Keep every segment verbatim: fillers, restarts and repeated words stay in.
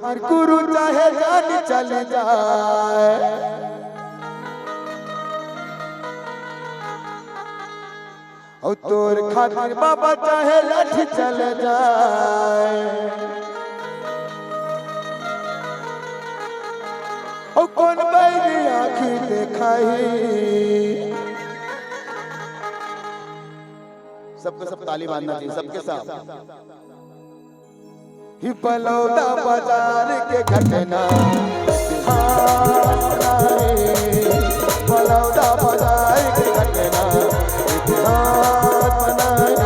गुरु चाहे जान चल जाए, अउ तोर खातिर बाबा चाहे लाठी चल जाए, अउ कोन बैरी आँखी देखाही। सबके सब ताली बांधना चाहिए, सबके सब। ही बलौदा बाजार के घटना इतिहास बनाए, बलौदा बाजार के घटना इतिहास बनाए।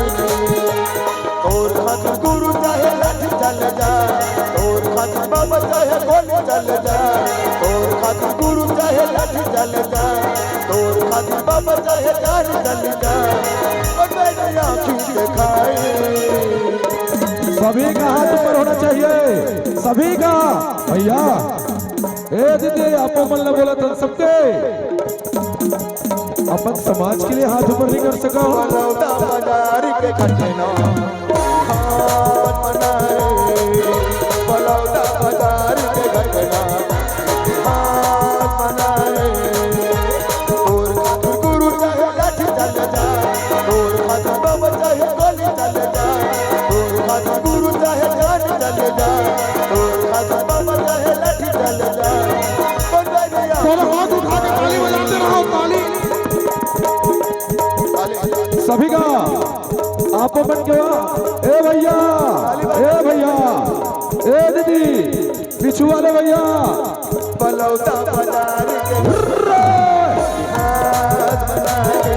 तोर खातिर गुरु चाहे लाठी चल जाए, तोर खातिर बाबा चाहे गोली चल जाए, तोर खातिर गुरु चाहे लाठी चल जाए, तोर खातिर बाबा चाहे जान चल जाए, ओ तेरी आँखी देखाए। सभी का हाथ ऊपर होना चाहिए, सभी का। भैया, ए दीदी, आपो मन ला बोला था सबके, अपन समाज के लिए हाथ ऊपर नहीं कर सका हो। बलौदा बाजार के घटना, हाथ बनाए, बलौदा बाजार के घटना, हाथ बनाए। तोर खातिर गुरु चाहे लाठी चल जाए, तोर खातिर बाबा चाहे गोली चल जाए, तोर खातिर गुरु चाहे जान चल जाए, तोर खातिर बाबा चाहे लाठी चल जाए। बंदरिया। दोनों हाथ उठा के ताली बजाते रहो, ताली। सभी का आप अपन के, ए भैया, ए भैया, ए दीदी, पीछू वाले भैया। बलौदा बाजार के इतिहास बनाए,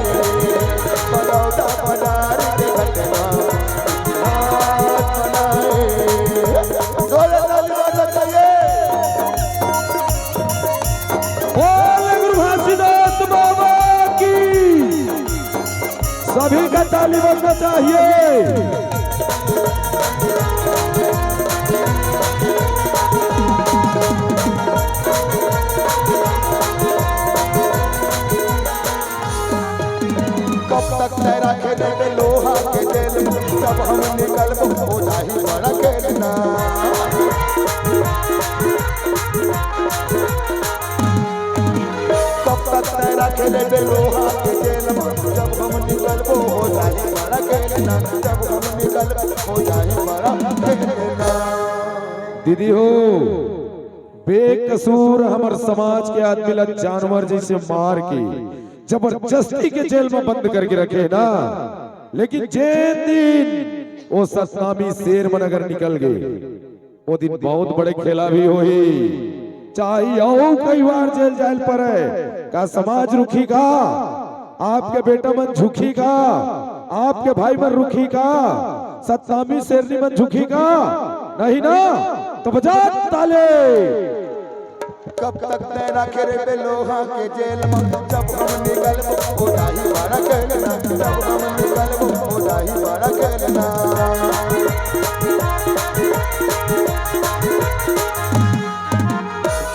बलौदा बाजार के घटना इतिहास बनाए। जोरदार ताली बजाना चाहिए। बोल गुरु घासीदास बाबा की। सभी का ताली बजना चाहिए। कब तक तैरा खेले लोहा के जेल में, जब हम निकलबो हो जाही बड़ा खेलना। कब तक तैरा खेले बे लोहा के जेल में, जब हम निकलबो हो जाही बड़ा खेलना, जब हम निकलबो हो जाही बड़ा खेलना। दीदी हो, बेकसूर हमर समाज के आदमी ला जानवर जैसे मार के जबरदस्ती के जेल में बंद करके रखे ना, लेकिन जे दिन वो सतनामी शेर मन अगर निकल गए, वो दिन बहुत बड़े खेला भी होही। चाहे अउ कई बार जेल जाए ल पड़े, का समाज रुकही का? आपके बेटा मन झुकही का? आपके भाई मन रुकही का? सतनामी शेरनी मन झुकही का? नहीं ना? तो बजा ताले। कब तक तैरा खेले बे लोहा के जेल में, जब हम निकलबो हो जाही बड़ा खेलना, जब हम निकलबो हो जाही बड़ा खेलना।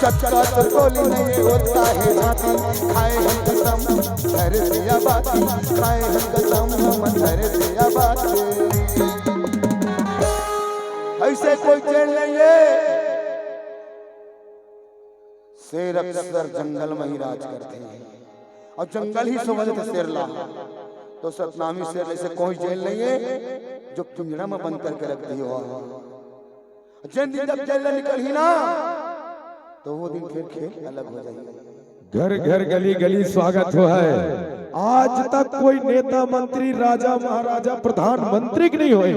चटका तो गोली नहीं होता है हाथी, खाए हम कसम घर से आबादी, खाए हम कसम हम घर से आबादी। ऐसे कोई जेल नहीं है। शेर अक्सर जंगल में ही राज करथे, अउ जंगल ही समझथे शेर ला। तो सतनामी शेर ऐसे कोई जेल नहीं है जो पिंजरा में बंद करके रख दियो। जेन दिन जब जेल ले निकलही ना, तो वो दिन फिर खेल अलग हो जाही। घर घर गली गली स्वागत हो है। आज तक कोई नेता मंत्री राजा महाराजा प्रधानमंत्री के नहीं होए।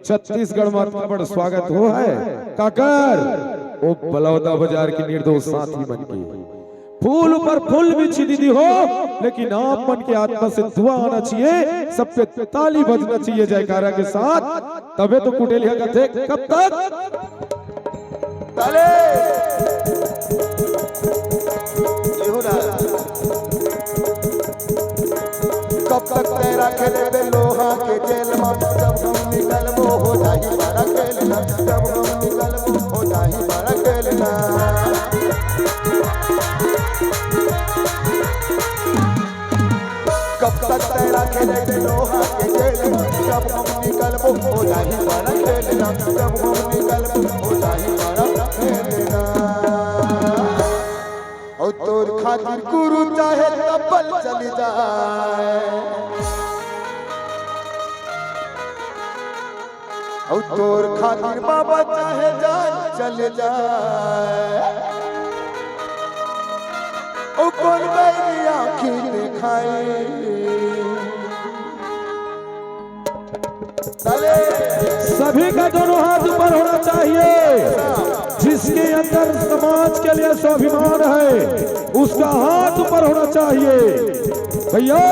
छत्तीसगढ़ में अतना बड़ स्वागत हो है काकर, ओ बलौदा बाजार के निर्दोष साथी मन के। फूल ऊपर फूल बिछी दीदी हो, लेकिन आप मन के आत्मा से दुआ आना चाहिए, सब पे ताली बजना चाहिए जयकारा के साथ, तबे तो कुटेलिया कथे कब तक। ताले। एहो ना। कब तक तैरा खेले बे लोहा के जेल में, जब हम निकलबो हो जाही बड़ा खेलना, जब हम निकलबो हो जाही बड़ा खेलना। कब तक तैरा खेले बे लोहा के जेल में, जब हम निकलबो हो जाही बड़ा खेलना, जब हम निकलबो हो जाही बड़ा खातिर बाबा चाहे जान चले जाए, ओ कौन बैरी आँखी देखाई? चले। सभी का दोनों हाथ ऊपर होना चाहिए। जिसके अंदर समाज के लिए स्वाभिमान है, उसका हाथ ऊपर होना चाहिए। भैया,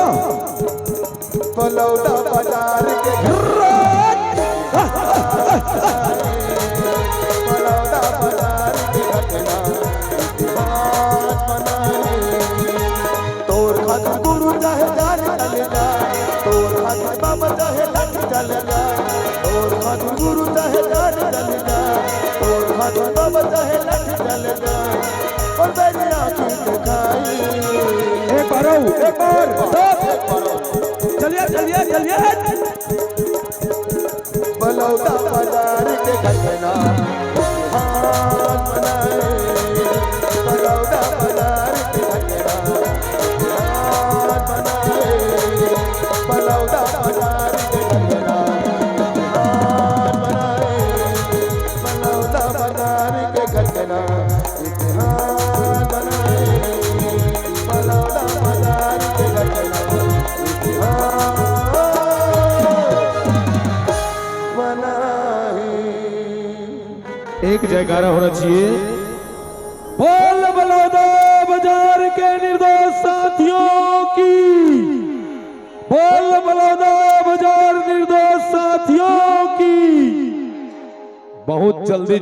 बलौदा बाजार के बलौदा बाजार के घटना इतिहास बनाए। तोर खातिर गुरु चाहे जान चले जाए, तोर खातिर बाबा चाहे लट चले जाए, तोर खातिर गुरु चाहे जान चले जाए, तोर खातिर बाबा चाहे लट चले जाए, और बैरी आँखी देखाई। एक बार आओ, एक बार, stop। चलिए, चलिए, चलिए। बलौदा बाजार के घटना इतिहास बनाए। बलौदा बाजार के घटना इतिहास बनाए। बलौदा बाजार के घटना इतिहास बनाए। बलौदा बाजार के घटना इतिहास बनाए। बलौदा बाजार के घटना इतिहास बनाए। एक जयकारा होना चाहिए। बोल बलौदा बाजार के निर्दोष साथियों की, बोल बलौदा बाजार निर्दोष साथियों की। बहुत जल्दी